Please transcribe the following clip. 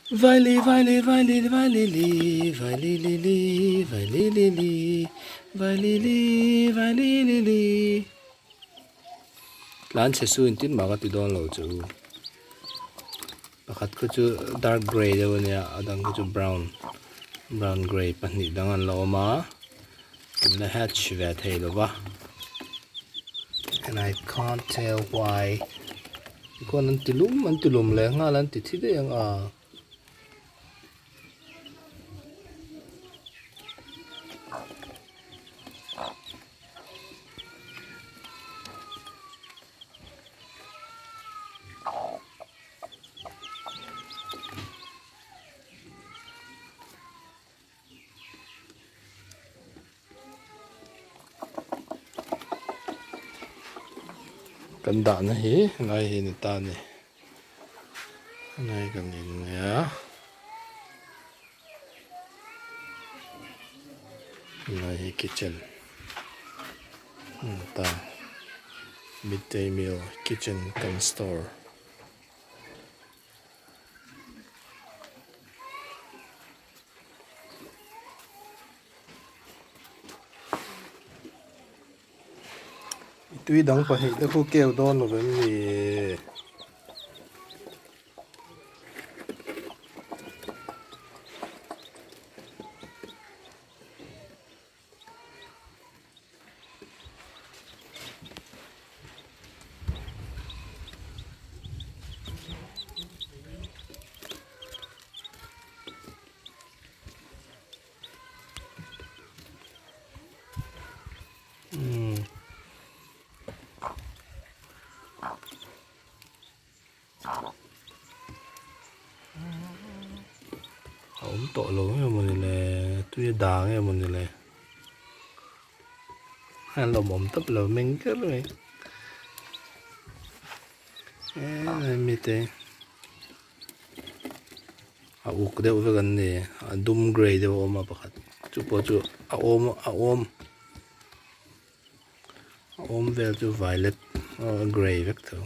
Vai li vai li vai li vai li li vai li li li vai li li li vai li li vai li li li Tlan chhe su in tin mah ka ti dawn lo chu pakhat khu chu dark grey deuh a nia a dang khu chu brown brown grey pahnih dang an la awm a an la hatch ve thei lo va and I can't tell why. Tikhuan an ti lum an ti lum leh nghal an ti thi daih ang a. Kan dahna hi helai hi ni ta a ni helai kan in nia helai hi kitchen a ni ta midday meal kitchen kan store. Tui dang pahnih te khu keu dawn lo vem ni. A awm tawh lo nge mawni le tui a dah nge mawni le a lawmawm tawp lo meng ker mai eee mite a uk deuh vek an ni a dum grey deuh a awm a pakhat chu pawh chu a awm a awm a awm vel chu violet grey vek tho.